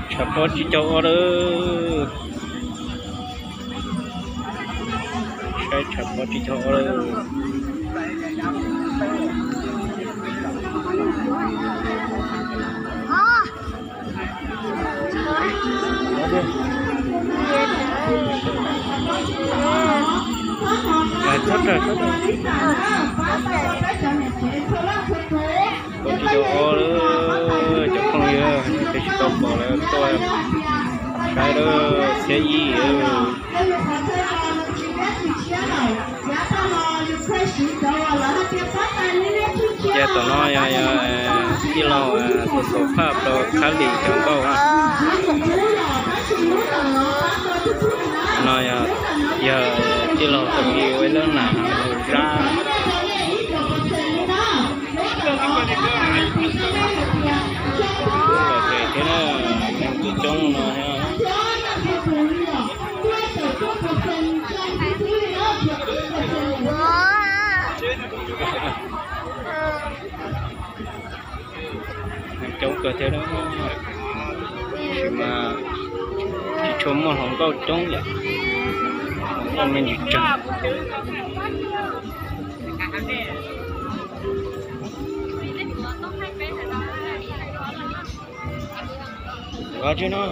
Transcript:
Tshav pob tsib caug ob lawm. Saib tshav pob tsib caug ob lawm. Pob tsib caug ob lawm, cov phooj ywg, peb tsis tau pom lawm tuaj saib lawm, txhiab ib. Ces tom no yog tij laug Xos Phaj rau Khab Lis cov nkauj na. No yog, yog tij laug Xos Phaj ua ib lub nam zab. Thiab neeg coob coob no. Neeg coob kawg thiab, tab sis mas tsis tshua muaj hluas nkauj coob yom, hluas nkauj me ntsis tsawg. Qab tsis no.